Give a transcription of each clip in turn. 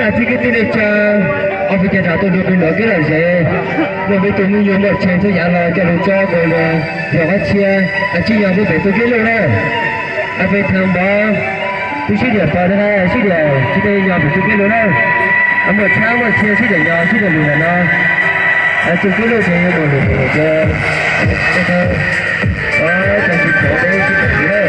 Txib kwv tij neej tsa, ob peb caj dab tuaj nrog peb lawv kev lom zem, muaj peb tus me nyuam muaj tshee txhua yav los coj lug tso koom lug yog qhov txhia, tsim nyog peb pem tug keb lug na. Peb thaam npov, peb sib diam pov na, sib diam tsis tau nyog pem tug keb lug na. Muaj tshab muaj txhia sib diam nyog sib diam lug ntawm no. Tug keb lug ces yuav mus lug ces, ces tsis pov peb sib diam lug na.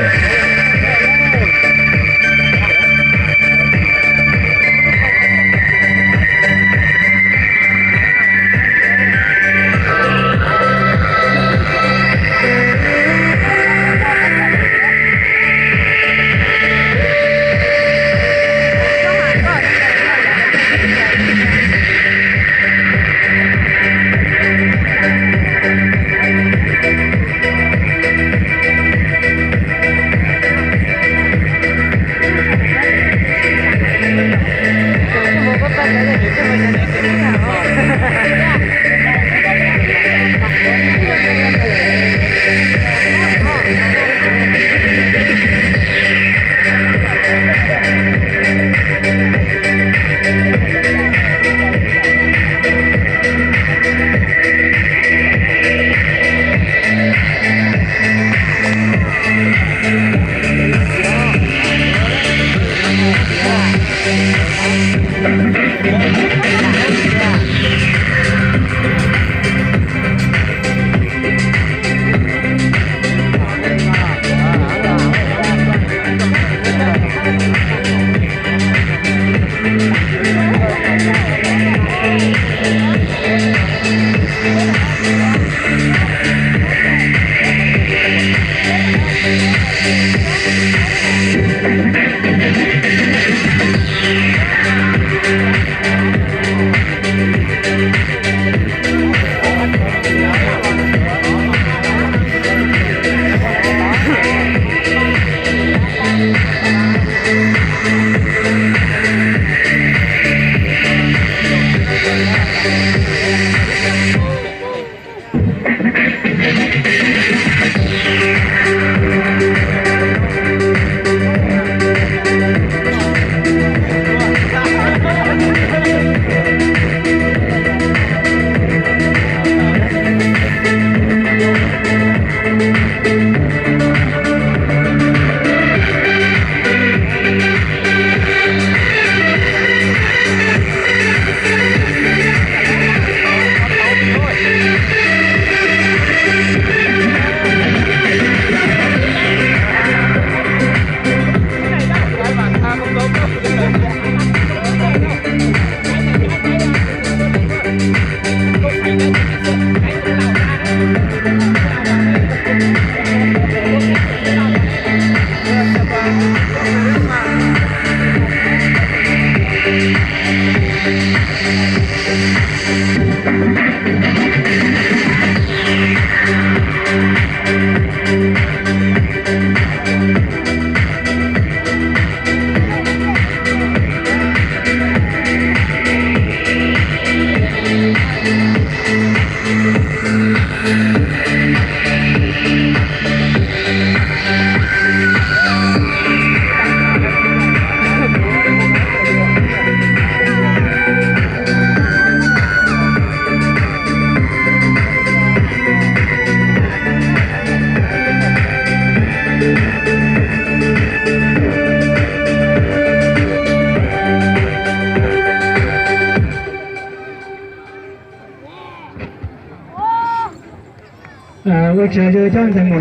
Ua tsaug rau cov ntxhais muam.